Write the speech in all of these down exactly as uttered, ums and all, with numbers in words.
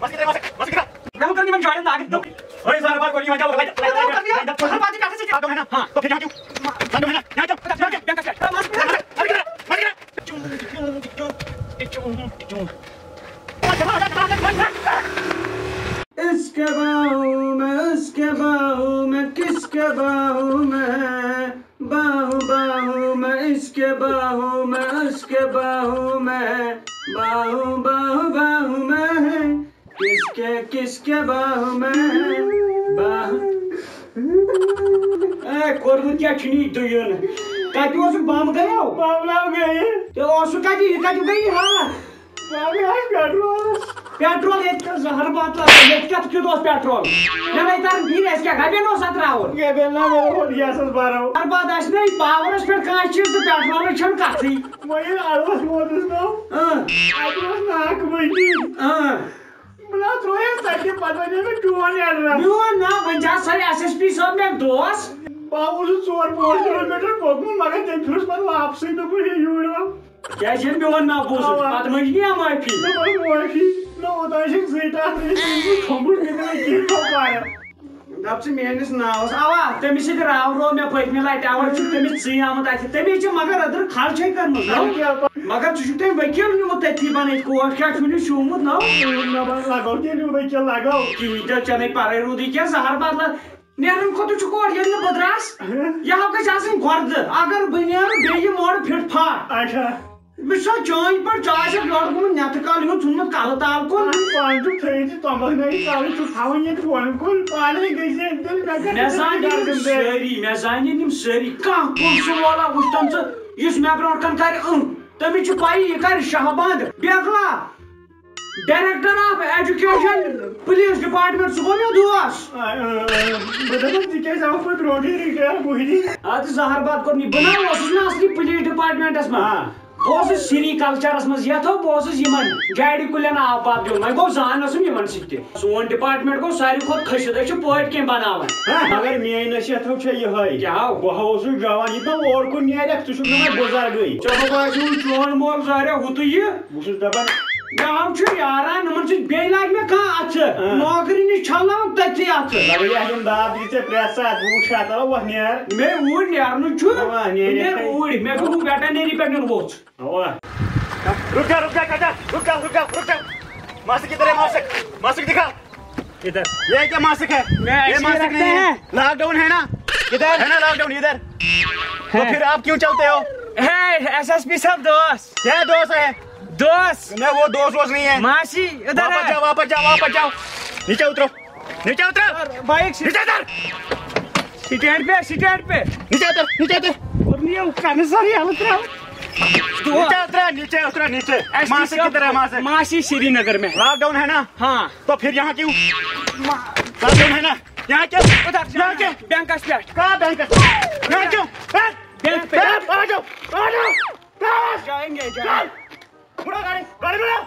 مس کتھ، مس کتھ، مس کتھ۔ گرو کر یِمن جوڑن لاگتھ۔ اوے زہر باد گولی وجہ لگا۔ گرو کر یِمن۔ ہاں۔ تو پھر یہاں کیوں؟ یہاں کیوں؟ یہاں کیوں؟ اس کے باہوں میں، اس کے باہوں میں، کس کے باہوں میں؟ باہوں باہوں میں، اس کے باہوں میں، اس کے باہوں میں، باہوں باہوں باہوں میں ہے، کس کے کس کے باہوں میں ہے؟ باہوں۔ اے، کوٚرمُت کیٛاہ چھُنہٕ یہِ دُیُن؟ کَتہِ اوسُکھ بَم گٔیو؟ بَم ناو گٔیہِ۔ تیٚلہِ اوسُکھ کَتہِ، یہِ کَتہِ گٔیہِ یہِ حالت؟ بابی آیہِ پیٹرولس۔ پیٹرول ییٚتہِ کیٛاہ زہر باتل، ییٚتہِ کیٛاہ کیُتھ اوس پیٹرول؟ مےٚ نَے تَران فِکرِ، اَسہِ کیٛاہ گَبٮ۪ن اوس اَتھ ترٛاوُن؟ گَبٮ۪ن نا، مےٚ دوٚپ، گیسَس بَرو۔ زہر باد آسہِ نَے پاورَس پٮ۪ٹھ کانٛہہ چیٖز تہٕ پیٹرولٕچ چھَنہٕ کَتھٕے۔ وۄنۍ ییٚلہِ اَڑوَس ووتُس نا، اۭں۔ اَتہِ اوس ناکہٕ بٔنی۔ اۭں۔ بہٕ نا ترٛووہَس تَتہِ، پَتہٕ وَنیو مےٚ چون ایڈرَس۔ میون ناو، وۄنۍ چھِ آسان ایس ایس پی صٲب مےٚ دوس۔ بہٕ اوسُس ژور پانٛژھ کِلوٗ میٖٹر پوٚکمُت، مگر تٔمۍ پھِرُس پَتہٕ واپسٕے، دوٚپُن، ہے، یوٗرۍ وَل۔ کیٛازِ ییٚلہِ میون ناو بوٗزُکھ، اَوا۔ پَتہٕ مٔنٛگۍ نہٕ یا معٲفی۔ نہ، بہٕ معٲفی۔ نہ، اوٚتام چھُنہٕ زٕے ٹَس، نہ چھُنہٕ ژھوٚمُت، نہ چھُنہٕ کِہیٖنۍ کھوٚو پَرٕ۔ دَپ ژٕ میٛٲنِس ناوَس۔ اَوا، تٔمِس سۭتۍ راو رو مےٚ پٔتمہِ لَٹہِ، اَوَے چھُ تٔمِس ژٕے آمُت اَتھِ۔ تٔمِس چھِ مگر أدٕر خرچے کٔرمٕژ، نہ؟ اَدٕ کیٛاہ پَتہٕ؟ مگر ژٕ چھُکھ تٔمۍ ؤکیٖل نیوٗمُت تٔتھی بَنٲیِتھ کوٹھ، کیٛاہ چھُنہٕ شوٗمُت، نہ؟ نہ، بَس لَگو تیٚلہِ ؤکیٖل لَگو۔ کِہیٖنۍ تہِ، ژےٚ نَے پَرَے روٗدُے کینٛہہ، زَہر بَدلَن۔ نیرن کھۄتہٕ چھُ کورٕ ییٚلہِ نہٕ بہٕ درٛاس، ہہ؟ یہِ ہا گژھِ آسٕنۍ گۄڈٕ۔ اگر بہٕ نیرٕ بیٚیہِ یہِ مورٕ فِٹ پھاٹ۔ اچھا۔ مےٚ چھُ سا چٲنۍ پٲٹھۍ، ژٕ آسکھ یورٕ گوٚمُت نٮ۪تھٕ کال ہیوٗ ژھُنمُت کَلہٕ تال کُن۔ اَہَن، پانہٕ چھُکھ تھٲیِتھ ژٕ تۄمبَکھ نٲوِتھ کالہٕ چھُکھ تھاوان ییٚتہِ بۄن کُن، پانَے گٔژھۍ ییٚتہِ تیٚلہِ مےٚ کَتہِ مےٚ زانہِ گَرٕ یِم گٔمٕتۍ۔ سٲری، مےٚ زانہِ یِم سٲری۔ کانٛہہ پونٛسہٕ وولا وٕچھتَن ژٕ، یُس مےٚ برونٛٹھ کَنہِ کَرِ اۭں، تٔمِس چھِ پَیی یہِ کَرِ شاہ بنٛد۔ بیکلا، Director of Education Police Department، سُہ گوٚو مےٚ دوس۔ آ، آ، آ، بہٕ دَپَس، ژٕ کیٛازِ آوُکھ پَتہٕ برونٛٹھٕے رِٹایَر مُہِدی؟ اَدٕ زَہر باد کوٚر مےٚ، بہٕ نہ اوسُس نہ اَصلی پُلیٖس ڈِپارٹمنٹَس منٛز۔ آ۔ بہٕ اوسُس سِری کَلچَرَس منٛز، یَتھ ہو بہٕ اوسُس یِمَن جاڑِ کُلٮ۪ن آب واب دیُن، وۄنۍ گوٚو زان اوسُم یِمَن سۭتۍ تہِ۔ سون ڈِپارٹمنٹ گوٚو ساروی کھۄتہٕ کھٔسِتھ، أسۍ چھِ پٲٹھۍ کینٛہہ بَناوان۔ ہہ، مگر میٛٲنۍ نصیحت ہو چھےٚ یِہوٚے۔ کیٛاہ ہو؟ بہٕ ہا اوسُس جوان، یہِ نہٕ اور کُن نیرٮ۪کھ، ژٕ چھُکھ نہٕ وۄنۍ بُزرگٕے۔ ژےٚ ما باسیوُ چون مول زاریا ہُتُے یہِ؟ بہٕ چھُس دَپان، مےٚ ہاو چھُ یاران، یِمَن سۭتۍ بیٚیہِ لَگہِ مےٚ کانٛہہ اَتھٕ۔ اۭں۔ نوکری نِش چھَلناوَن تٔتھی اَتھٕ۔ لَگے یِم داب دی ژےٚ پرٛٮ۪تھ ساتہٕ، بہٕ وٕچھِ ہا، تَلہ وۄتھ نیر۔ مےٚ اوٗرۍ نیرنُک چھُ، اَوا، بہٕ نیرِ نیرٕ ہا۔ اوٗرۍ، مےٚ گوٚو ویٹَنٔری پٮ۪ٹھ نیُن ووٚژھ۔ اَوا۔ रुक जा, रुक जा, चाचा, रुक जा, रुक जा, रुक जा। मास्क किधर है, मास्क? मास्क दिखा। इधर। ये क्या मास्क है? मैं ये ऐसे ही मास्क रखते नहीं है। हैं। लॉकडाउन है ना? इधर है ना लॉकडाउन, इधर। तो है। फिर आप क्यों चलते हो? है, एसएसपी साहब दोस्त। क्या दोस्त है? दोस्त। नहीं, वो दोस्त वोस्त नहीं है। मासी, उधर वापस है। जाओ, वापस जाओ, वापस जाओ। नीचे उतरो, नीचे उतरो। और बाइक से नीचे उतर। स्टैंड पे, स्टैंड पे। नीचे उतर, नीचे उतर। और नहीं, वो कान सारी हालत खराब। नीचे उतरा, नीचे उतरा, नीचे। एसपी मासी साहब, किधर है, मासी? मासी श्रीनगर में। लॉकडाउन है ना? हाँ। तो फिर यहाँ क्यों? मा- लॉकडाउन है ना? यहाँ क्यों? उधर यहाँ जाना क्या? है, बैंक का स्टैंड। कहाँ बैंक का? यहाँ क्यों? बैंक। बैंक पे। बैंक, आ जाओ, आ जाओ। जाएंगे, जाएंगे। चल। मुड़ो गाड़ी, गाड़ी मुड़ो।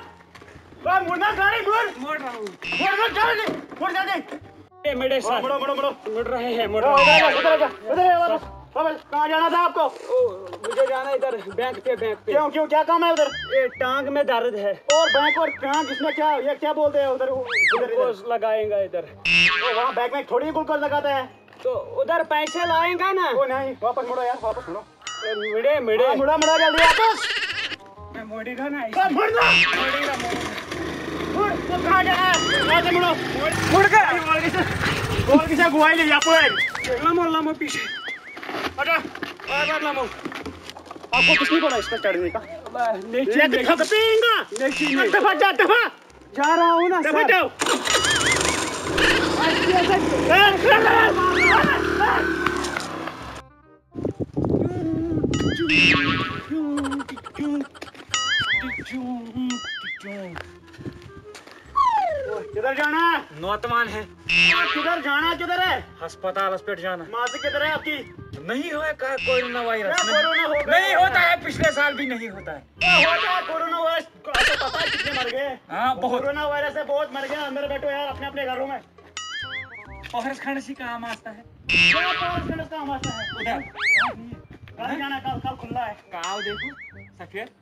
गाड़ी मुड़ना, गाड़ी मुड़। मुड़ रहा हूँ। मुड़, मुड़, जल्दी, मुड़ जल्दी। ए, मेरे साथ। मुड़ो, मुड़ो, मुड़ो। मुड़ रहे हैं, मुड़ रहे हैं। उधर आ जा, उधर आ जा, उधर आ जा, वापस, वापस। कहाँ जाना था आपको? ओ, मुझे जाना है इधर, बैंक पे, बैंक पे। क्यों, क्यों, क्या काम है उधर? ये टांग में दर्द है। और बैंक और टांग, इसमें क्या, ये क्या बोलते हैं उधर, उधर, इधर? ग्लूकोज लगाएगा इधर। ओ, वहाँ बैंक में थोड़ी ग्लूकोज लगाता है। तो उधर पैसे लाएगा ना? ओ नहीं, वापस मुड़ो यार, वापस मुड़ो। ए, मिड़े, मिड़े। हाँ, मुड़ा, मुड़ा, जल्दी वापस। मैं मोड़ेगा ना, हाँ, मुड़ ना। मोड़ेगा, मोड़ेगा। मुड़, वो कहाँ जा रहा है? यहाँ से मुड़ो। मुड़ गया। गोल किसे, गोल किसे घुमाई ले, यहाँ पर। लमो, लमो पीछे। हटा। बार, बार लमो। आपको किसने बोला इस पर चढ़ने का? नहीं, लेके नहीं। थकते हैं ना। नहीं, नहीं। दफा जा, दफा। जा रहा हूँ ना, दफा सर। जाओ। आज कैसे? ए, ए, ए, ए, ए। किधर जाना है? नौतमान है। किधर जाना, किधर है? अस्पताल, अस्पताल जाना। माँ से किधर है आपकी? नहीं हुआ का कोरोना वायरस? क्या नहीं। कोरोना हो गया? नहीं होता है, पिछले साल भी नहीं होता है। क्या होता है कोरोना वायरस? आपको पता है कितने मर गए? हाँ, बहुत। कोरोना वायरस से बहुत मर गए। अंदर बैठो यार, अपने अपने घरों में। पहरस खाने से काम आता है। क्या पहरस खाने से काम आता है? उधर। कल जाना, कल, कल खुला है। काल देखो, सफेद।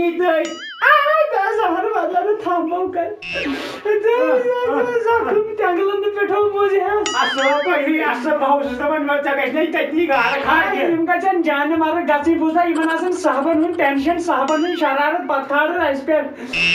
نی تٔتۍ۔ آ، بہٕ حظ زہر بدل تھامو کر۔ تہٕ آ، آ۔ زخم تٮ۪نٛگلن تہٕ پٮ۪ٹھو بوٗزِ ہس۔ اصل پٲٹھۍ، اصل، بہٕ اوسُس دپان، مےٚ ژےٚ گژھِ نہ تٔتنی گارٕ کھار کینٛہہ۔ یِم گژھن جانہِ مرٕ گژھٕنۍ، بوٗزتھا، یِمن آسان صاحبن ہُنٛد ٹینشن، صاحبن ہُنٛد شرارت، پتہٕ کھارن اسہِ پٮ۪ٹھ۔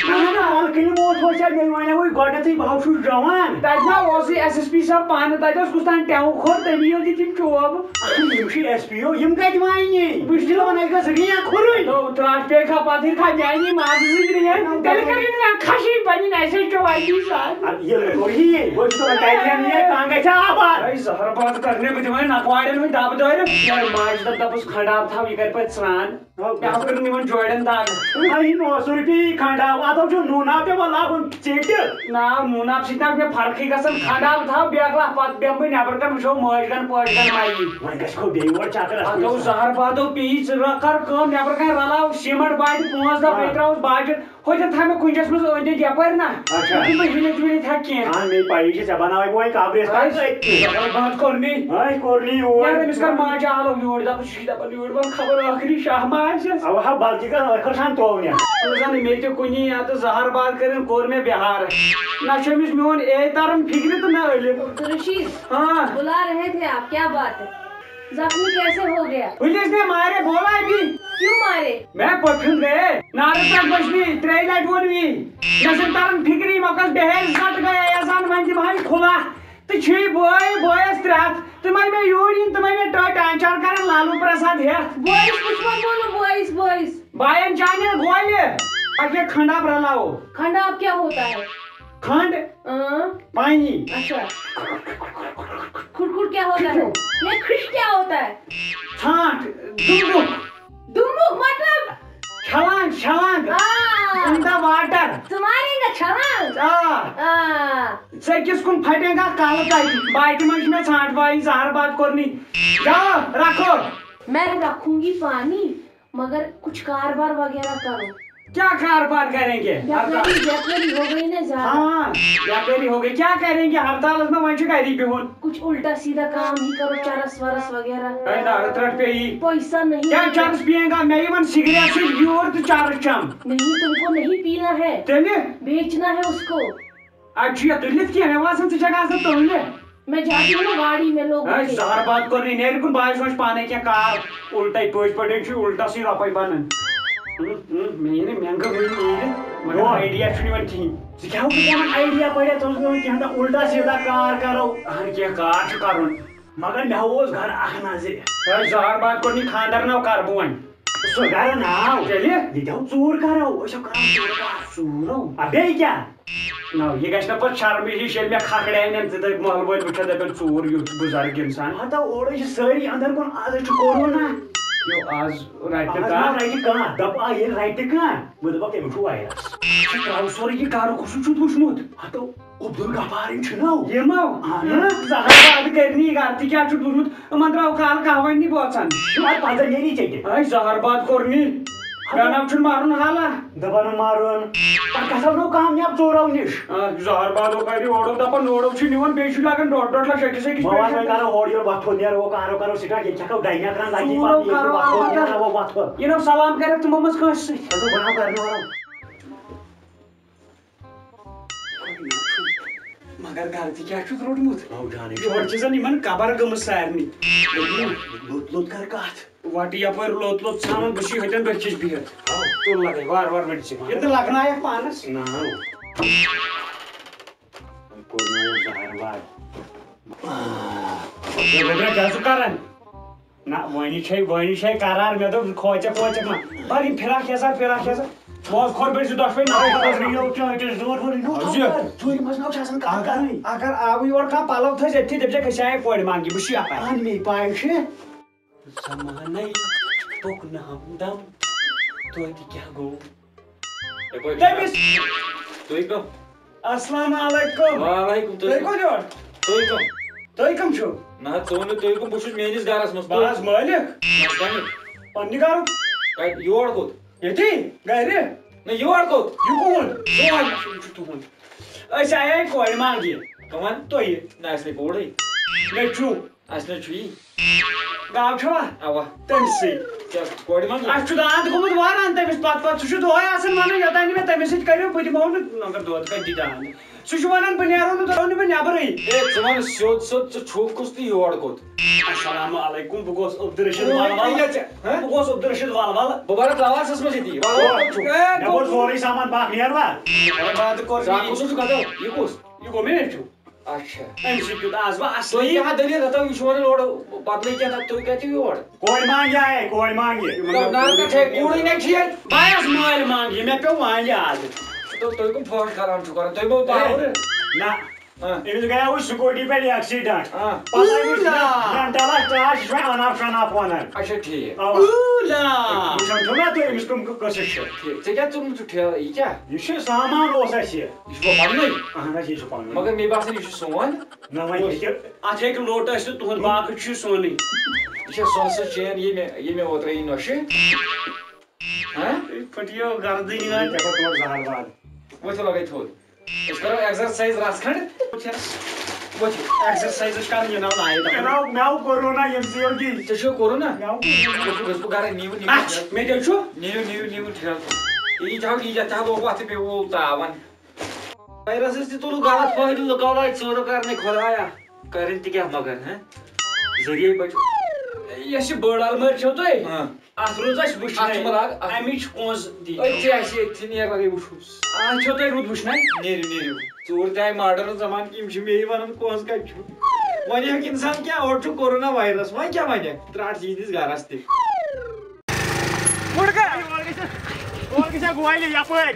اہن، الکہٕ یِمو اوس وۄنۍ ژےٚ، مےٚ وَنیوٕے گۄڈٕنیتھٕے، بہٕ ہا چھُس جوان۔ تتہِ ما اوسُے ایس ایس پی صاحب پانہٕ، تتہِ اوس کُس تام ٹٮ۪وٕ کھوٚر، تٔمی یوت دِتۍ یِم چوب۔ اہن، یِم چھِ ایس پی او، یِم کتہِ وۄنۍ؟ بہٕ چھُس دپان، اسہِ گژھِ رِیا کھُرٕے۔ تو ترٛٹھ پیٚیہِ کھا پتہٕ ییٚلہِ کھا میٛانی مازٕ زٕ گرٛینٛڈ، تیٚلہِ کَرِ نہٕ مےٚ خشٕے پنٕنۍ S H O I D سان۔ اَدٕ ییٚلہِ نہٕ کوٚر یی، بہٕ چھُس دَپان، تَتہِ یِم یہِ کانٛہہ گژھِ آباد۔ ہے، زہر باد کَرنہِ بہٕ دِمَے نَکوارٮ۪ن ہٕنٛدۍ دَبہٕ دٲرِتھ۔ یارٕ ماجہِ دوٚپ، دَپُس، کھنٛڈ آب تھاو، یہِ کَرِ پَتہٕ سرٛان۔ مےٚ ہا کٔر نہٕ یِمَن جوڑٮ۪ن دَگ۔ ہے، نو سُہ رۄپیہِ یہِ کھنٛڈ آب، اَتھ ہا چھُ نوٗن آب پٮ۪وان لاگُن ژیٚٹِتھ۔ نا، نوٗن آب سۭتۍ نہ مےٚ فرقٕے گژھان، کھنٛڈ آب تھاو بیکلا، پَتہٕ بیٚہمہٕ بہٕ نٮ۪برٕ کَنہِ، وٕچھو مٲج گَن پٲج گَن ما یی۔ وۄنۍ گژھِ کھو بیٚیہِ یورٕ چکرس اَتھ منٛز۔ اوس زہر باد، او پیٖس، ژٕ رَ-، کر کٲم، نٮ۪برٕ کَنہِ رَلاو سیٖمَٹھ بالٹہِ پانٛژھ دَہ، آ۔ بیٚیہِ ترٛاوُس باجِر، ہوٚتٮ۪ن تھاو مےٚ کُنجَس منٛز أنٛدۍ أنٛدۍ یَپٲرۍ نہ۔ اچھا۔ یہِ چھُنہٕ بہٕ ہِلِتھ وِلِتھ ہٮ۪کہٕ کینٛہہ۔ اَہَن، مےٚ پَیی چھِ، ژےٚ بَناوَے بہٕ وۄنۍ قبرِستان أتھۍ۔ زہر باد کوٚر مےٚ۔ أتھۍ کوٚر نہٕ یور۔ یارٕ، أمِس کر ماجہِ آلو یوٗرۍ، دَپُس، یہِ چھِ دَپان یوٗرۍ وَن خبر ٲخری شاہ ما آسٮ۪س۔ اَوٕ ہا، بلکہِ کانٛہہ ٲخٕر چھان ترٛوو مےٚ۔ ژٕ زَن مےٚ تہِ کُنی یَتہٕ زہر باد کٔرِتھ کوٚر مےٚ بِہار۔ نہ چھُ أمِس میون اے تَران فِکرِ تہٕ نہ الف۔ عبدالرشید، ہاں۔ بلا رہے تھے آپ، کیا بات ہے؟ زخمی کیسے ہو گیا؟ पुलिस ने मारे, बोला अभी। क्यों मारे? मैं परफ्यूम गए, नारे तक बजनी, त्रेला टोनवी। मैं से तरन फिक्री मकस बहर जट गया, ऐसा मन दिमाग खुला। तो छुई बोए, बोए स्त्रात। तुम्हारी मैं यूरिन, तुम्हारी मैं टॉय टांचार कर लालू प्रसाद है। बॉयज कुछ मत बोलो, बॉयज, बॉयज। बायन जाने गोले। आगे खंडा प्रलाओ। खंडा क्या होता है? खंड। हाँ। पानी। अच्छा। खुरखुर क्या होता है? ये खुश क्या होता है? छांट, दुम्बुक। दुम्बुक मतलब? छलांग, छलांग। हाँ। In the water। तुम्हारी ना छलांग। آ۔ हाँ। ژےٚ کِس کُن پھٹے گا کلہٕ تتہِ؟ باٹہِ منٛز چھِ مےٚ ژھانٛٹھ وایِنۍ، زہر باد کوٚرنٕے۔ جاو، رکھو۔ میں رکھوں گی پانی۔ مگر کچھ کاروبار وغیرہ کرو۔ کیا کاروبار کریں گے؟ بیکاری، بیکاری ہو گئی نا زیادہ۔ ہاں، بیکاری ہو گئی۔ کیا کریں گے؟ ہڑتالس منٛز وۄنۍ چھُ گری بِہُن۔ کچھ الٹا سیدھا کام ہی کرو، چرس ورس وغیرہ۔ ہے نہ، رترٹ پہ یی۔ پیسہ نہیں کیا ہے۔ چرس پیئیں گا؟ میں یِمن سگریٹ سۭتۍ گیوٗر تہٕ چرس چم۔ نہیں، تم کو نہیں پینا ہے۔ تیٚلہِ؟ بیچنا ہے اس کو۔ اَتہِ چھُ یَتھ تُلِتھ کینٛہہ، مےٚ باسان ژٕ چھَکھ آسان تُلنہِ۔ میں جاتی ہوں نا گاڑی میں لوگوں ہے، کے۔ زہر باد کوٚر نہٕ، نیرِ کُن، بہٕ آیہِ سونٛچ پانَے کینٛہہ کار، اُلٹَے پٔتۍ پٲٹھۍ چھُ اُلٹَسٕے رۄپَے بَنان۔ ہُم، ہُم، مےٚ یی نہٕ مٮ۪نٛگہٕ وٕنہِ نیٖرِتھ، مگر ہُم۔ آیڈیا چھُنہٕ یِوان کِہیٖنۍ۔ ژٕ کیٛاہ اوسُکھ وَنان آیڈیا پَرِ، ژٕ اوسُکھ وَنان کینٛہہ تام اُلٹا سیٖدھا کار کَرو۔ اَہَن، کینٛہہ کار چھُ کَرُن۔ مگر مےٚ اوس گَرٕ اَکھ نظرِ۔ ہے، زہر باد کوٚر نہٕ، خانٛدر نہٕ کَرٕ بہٕ وۄنۍ۔ سُہ گرٕ ناو۔ تیٚلہِ؟ یہِ تہِ ہاو ژوٗر کرو، أسۍ ہاو کران ژوٗر کر۔ ژوٗرو؟ آ، بیٚیہِ کیٛاہ؟ نو، یہِ گژھِ نہ پتہٕ شرمٕے ہِش، ییٚلہِ مےٚ کھکھرے نٮ۪ن تہٕ دٔپۍ محلہٕ وٲلۍ وٕچھو، دَپن ژوٗر یُتھ بُزرگ اِنسان۔ ہتو، اورٕ چھِ سٲری اندر کُن، آز چھُ کورونا۔ یو، آز رٹہِ آز کانٛہہ۔ ما رٹہِ کانٛہہ، دپ آ، ییٚلہِ رٹہِ کانٛہہ، بہٕ دپکھ، تٔمِس چھُ وایرس۔ ژٕ ترٛاو سورُے یہِ گرٕ کُس چھُتھ وٕچھمُت؟ ہتو، عبدالغفارٕنۍ چھِنو؟ یِمو؟ اہن۔ زہر باد کٔرنی گرٕ، تہِ کیٛاہ چھُتھ وٕچھمُت؟ یِمن درٛاو کالہٕ قہوَے نی بوزان۔ یِمن پَزَن نیری ژےٚ تہِ۔ ہے، زہر باد کوٚر نی۔ مےٚ نہ چھُنہٕ مَرُن حالا۔ دَپان نہٕ مَرُن۔ پَتہٕ گژھو نہٕ کامیاب ژورو نِش۔ آ، زہر بادو کَرِ اورو دَپان اورو چھُ نِوان، بیٚیہِ چھُ لَگان ڈۄڈ ڈۄڈ لَچھ أکِس أکِس بہٕ وَنہٕ وۄنۍ پیشَنٹَس۔ کَرو ہورٕ یورٕ وۄتھو، نیرو کَرو، کَرو سِٹاٹ، ییٚتہِ چھَکو ڈایناکران لَگی ژوٗرو پَتہٕ، ییٚتہِ کَرو وۄتھو، البتہ۔ نیرو وۄتھو۔ یہِ نہٕ سلام کَرٮ۪کھ تِمو منٛز کٲنٛسہِ سۭتۍ۔ اَدٕ بَناو کَرنہٕ وَرو۔ مگر غلطی کیٛاہ چھُتھ روٚٹمُت؟ آو جانٕے چھُ۔ یورٕ چھِ زن یِمن قبر گٔمٕژ سارنٕے۔ لوٚت لوٚت کر کتھ۔ وٹہٕ یپٲرۍ لوٚت لوٚت ژھانان، بہٕ چھُس یِہوٚتٮ۪ن بٔٹھِس بِہِتھ۔ آو۔ تُل لگے وارٕ وارٕ وٹہٕ ژٕ۔ یہِ تہٕ لگنایکھ پانس۔ نا۔ وۄنۍ کوٚر مےٚ یہِ زہر وار۔ ہے گوٚبرا، کیٛاہ چھُکھ کران؟ نہ، وۄنۍ چھے، وۄنۍ چھے قرار، مےٚ دوٚپ، کھوژکھ ووژکھ ما؟ بَر یِم فراک یَزار، فراک یَزار۔ بہٕ اوسُس کھۄر بٔرۍ زٕ دۄشوَے نفر۔ ریو چاے چاے زور وور، نو اَدٕ تھاو یہِ۔ کر۔ ژوٗرِ منٛز نو چھِ آسان کَتھ اگر، کَرٕنۍ۔ اگر آوٕ یور کانٛہہ پَلو تھٲوِتھ أتھی، دٔپۍ زٮ۪کھ، أسۍ آیے کورِ منٛگہِ، بہٕ چھُس یَپٲرۍ۔ اَہَن، مے پَے چھِ۔ زمانَے توٚک نہٕ ہمدم، توتہِ کیٛاہ گوٚو؟ یپٲرۍ تٔمِس۔ تُہۍ کم؟ السلام علیکم۔ وعلیکم، تُہۍ تُہۍ کم؟ کوٚت یور؟ تُہۍ کم؟ تُہۍ کم چھِو؟ نہ حظ، ژٕ وَن نہٕ تُہۍ کم، بہٕ چھُس میٲنِس گرس منٛز۔ بہٕ حظ مٲلِک۔ نہ، پننہِ۔ پننہِ گرُک۔ کتہِ؟ یور کوٚت؟ ییٚتی، گرِ۔ نہ، یور کوٚت؟ یہِ کُہُنٛد؟ سون۔ یہِ چھُ تُہُنٛد۔ أسۍ آیے کورِ منٛگہِ۔ کٕمن؟ تۄہہِ۔ نہ، اَسہِ نے کوٗرٕے۔ مےٚ چھُ۔ اَسہِ نہ چھُ یی۔ گاو چھوا؟ اَوا۔ تٔمۍ سٕے۔ کیٛاہ کورِ منٛگہِ؟ اَسہِ چھُ دانٛد گوٚمُت واران تٔمِس پتہٕ پتہٕ۔ سُہ چھُ دۄہے آسان وَنان، یوٚتام نہٕ مےٚ تٔمِس سۭتۍ کٔرِو، بہٕ دِمو نہٕ، مگر دۄد کَتہِ دِ دانٛد؟ سُہ چھُ وَنان، بہٕ نیرو نہٕ، درٛاو نہٕ بہٕ نٮ۪برٕے۔ اے، ژٕ وَن سیوٚد سیوٚد، ژٕ چھُکھ کُس تہٕ یور کوٚت؟ السلام علیکم، بہٕ گوس عبدالرشید کٕہٕنۍ ولول۔ کٕہٕنۍ ژےٚ، ہہ؟ بہٕ گوس عبدالرشید ولول۔ بہٕ بَرٕ کلاسَس منٛز ییٚتی، ولول کَتہِ چھُکھ؟ مےٚ کوٚر سورُے سامان پاک، نیر وا؟ بنٛد کوٚر ژٕ مےٚ۔ کُس چھُکھ اَتٮ۪تھ؟ یہِ کُس؟ یہِ گوٚو مےٚ نیٚچوٗ۔ اچھا۔ أمۍ سۭتۍ دیُت آز بہٕ تُہۍ اَصلی۔ کیٛاہ دٔلیٖل ہَتو؟ یہِ چھُ وَنان اورٕ بدلٕے کینٛہہ، نہ تُہۍ کَتہِ یِیِو یورٕ؟ کورِ مانگہِ آیے، کورِ مانگہِ۔ نہ، نہ، نہ، چھے کوٗرٕے نہ چھِ ییٚتہِ۔ بہٕ آیس مٲلۍ مانگہِ، مےٚ پیوٚو وانگہِ آز۔ تو تُہۍ کٕم فوش کران چھِو کران؟ تُہۍ مو پاورٕ؟ نہ۔ ہاں۔ أمِس گٔیاو وٕنۍ سکوٗٹی پٮ۪ٹھ ایکسیڈنٹ۔ ہاں۔ پتہٕ آیہِ وٕنۍ اوٗلا۔ ڈنڈلس ٹاس، یہِ چھُ وۄنۍ اناف شناف ونان۔ اچھا، ٹھیٖک۔ اوا۔ اوٗلا۔ وٕچھان چھِو نا تُہۍ أمِس کٕم قٕصہٕ چھِ؟ ٹھیٖک۔ ژےٚ کیٛاہ ژوٚمُت چھُکھ ٹھیلہٕ؟ یہِ کیٛاہ؟ یہِ چھُ سامان اوس اَسہِ۔ یہِ چھُ پننُے؟ اہن حظ، یہِ چھُ پنُن۔ مگر مےٚ باسان، یہِ چھُ سون۔ نہ، وۄنۍ ہیٚکہِ۔ اَتھ ہیٚکہِ لوٚٹ ٲسِتھ، تُہُنٛد باغ چھُ سونُے۔ یہِ چھا سۄنہٕ سٕنٛز چین، ییٚمہِ، ییٚمہِ اوترٕ یہِ نۄشہِ؟ ہاں؟ پھٕٹیو گردٕنۍ وۄنۍ۔ ژےٚ کوٚر تورٕ زہر وار۔ ؤتھِو لگٲے تھوٚد۔ أسۍ کرو ایکسرسایز رژھ کھنٛڈ۔ ؤتھِو۔ ایکسرسایز چھِ کرٕنۍ، یہِ ناو لایق۔ مےٚ آو، مےٚ آو کورونا ییٚمہِ سۭتۍ یوت یی۔ ژےٚ چھُو کورونا؟ مےٚ آو کورونا۔ گژھٕ بہٕ، گژھٕ بہٕ گرٕ، نِیِو، نِیِو۔ اچھ، مےٚ تہِ چھُ۔ نِیِو، نِیِو، نِیِو، ٹھیلہٕ۔ یہِ جاو، یہِ جاو، تہِ ہا لوگوٗ اَتھ تہٕ پیوٚو تاوَن۔ وایرسس تہِ تُلُو غلط فٲیدٕ، لُکو لاج ژوٗرٕ کرنہِ، خۄدایا۔ کرٕنۍ تہِ کیٛاہ مگر، ہہ؟ ذٔریعے بچو۔ یۄس یہِ بٔڑ المٲرۍ چھو تۄہہِ، ہاں۔ اتھ روٗز اَسہِ وٕچھنَے۔ اتھ چھُ مطلب اکھ، اَمِچ کونٛز دی۔ أتھۍ چھِ اَسہِ، ییٚتھی نیر لگے وٕچھُس۔ اتھ چھو تۄہہِ رُت وٕچھنَے؟ نیٖرِو، نیٖرِو۔ ژوٗر تہِ آیہِ ماڈٲرٕن زمانہٕ کہِ یِم چھِ مے وَنان کونٛز کَتہِ چھُ۔ وۄنۍ ہیوٚک اِنسان کیٛاہ، اورٕ چھُ کورونا وایرس، وۄنۍ کیٛاہ وَنٮ۪کھ؟ ترٛٹھ یِہِنٛدِس گرس تہِ۔ گُڑکا۔ اورٕ گژھِ، اورٕ گژھِ گوالہِ یپٲرۍ۔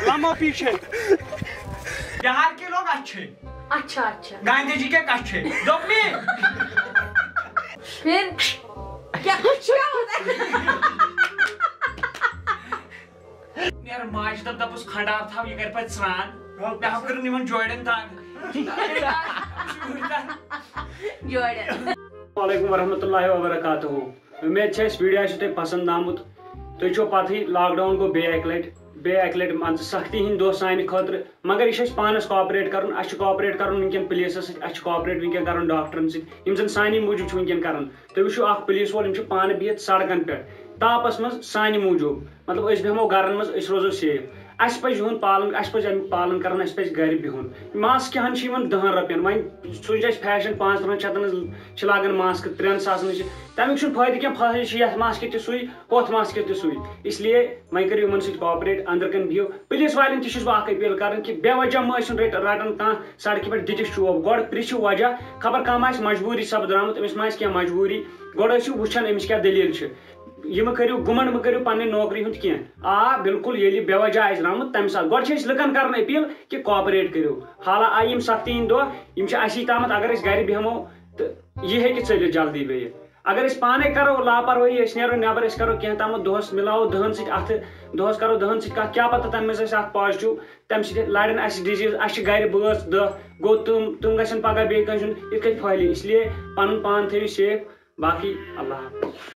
لمو پیچھے۔ بہار کے لوگ اچھے۔ اچھا، اچھا۔ گاندھی جی کے کچھے۔ دوٚپمے۔ پھر کیا کچھ کیا ہوتا ہے؟ نیر ماجہِ دپ، دپُس کھنڈار تھاو، یہِ کرِ پتہٕ سران۔ مےٚ ہا کٔرٕن یِمن جوڑٮ۪ن دگ۔ جوڑٮ۪ن۔ وعلیکم ورحمۃ اللہ وبرکاتہ۔ اُمید چھِ اَسہِ ویٖڈیو آسہِ تۄہہِ پسنٛد آمُت۔ تُہۍ چھو پتہٕے، لاک ڈاوُن گوٚو بیٚیہِ اَکہِ لَٹہِ، بیٚیہِ اَکہِ لَٹہِ مان ژٕ سختی ہِنٛدۍ دۄہ سانہِ خٲطرٕ، مگر یہِ چھِ اَسہِ پانَس کاپریٹ کَرُن۔ اَسہِ چھُ کاپریٹ کَرُن وٕنکٮ۪ن پُلیٖسَس سۭتۍ، اَسہِ چھُ کاپریٹ وٕنکٮ۪ن کَرُن ڈاکٹرَن سۭتۍ، یِم زَن سانہِ موٗجوٗب چھِ وٕنکٮ۪ن کَران۔ تُہۍ وٕچھِو، اَکھ پُلیٖس وول، یِم چھِ پانہٕ بِہِتھ سڑکَن پٮ۪ٹھ تاپَس منٛز سانہِ موٗجوٗب، مطلب، أسۍ بیٚہمو گَرَن منٛز، أسۍ روزو سیف۔ اَسہِ پَزِ یِہُنٛد پالُن، اَسہِ پَزِ اَمیُک پالُن کَرُن، اَسہِ پَزِ گَرِ بِہُن۔ ماسکہِ ہَن چھِ یِوان دَہَن رۄپیَن، وۄنۍ سُہ چھُ اَسہِ فیشن، پانٛژھ تٕرٛہَن شیٚتَن ہٕنٛز چھِ لاگان ماسکہٕ، ترٛٮ۪ن ساسَن ہٕنٛز چھِ۔ تَمیُک چھُنہٕ فٲیدٕ کینٛہہ، فٲیدٕ چھُ یَتھ ماسکہِ تہِ سُے، ہُتھ ماسکہِ تہِ سُے۔ اس لیے وۄنۍ کٔرِو یِمَن سۭتۍ کاپریٹ، أنٛدرٕ کَنۍ بِہِو۔ پُلیٖس والٮ۪ن تہِ چھُس بہٕ اَکھ اپیٖل کَران کہِ بے وجہ مہٕ ٲسِن رٔٹ-، رَٹان کانٛہہ سڑکہِ پٮ۪ٹھ دِتِس چوب۔ گۄڈٕ پرٛژھِو وجہ، خبر کانٛہہ ما آسہِ مجبوٗری سَپدراومُت، أمِس ما آسہِ کینٛہہ مجبوٗری۔ گۄڈٕ ٲسِو وٕچھان أمِس کیٛاہ دٔلیٖل چھِ۔ یہِ مہٕ کٔرِو، گُمنٛڈ مہٕ کٔرِو پننہِ نوکری ہُنٛد کینٛہہ۔ آ، بالکل، ییٚلہِ بے وجہ آسہِ درٛامُت، تَمہِ ساتہٕ۔ گۄڈٕ چھِ أسۍ لُکن کران اپیٖل کہِ کاپریٹ کٔرِو۔ حالہ آیہِ یِم سختی ہِنٛدۍ دۄہ، یِم چھِ اَسی تامَتھ، اگر أسۍ گرِ بیٚہمو، تہٕ یہِ ہیٚکہِ ژٔلِتھ جلدی بیٚیہِ۔ اگر أسۍ پانے کرو لاپروٲہی، أسۍ نیرو نٮ۪بر، أسۍ کرو کینٛہہ تامَتھ، دۄہس مِلاوو دَہَن سۭتۍ اَتھٕ، دۄہس کرو دَہَن سۭتۍ کَتھ، کیٛاہ پتہ تَمہِ منٛز آسہِ اکھ پازیٹیو، تَمہِ سۭتۍ لڑن اَسہِ ڈِزیٖز۔ اَسہِ چھِ گرِ بٲژ دَہ، گوٚو تِم، تِم گژھن پگاہ بیٚیہِ کٲنٛسہِ ہُنٛد، یِتھ کٔنۍ پھٔہلہِ۔ اس لیے پنُن پان تھٲیِو سیف۔ باقٕے اللہ حافظ۔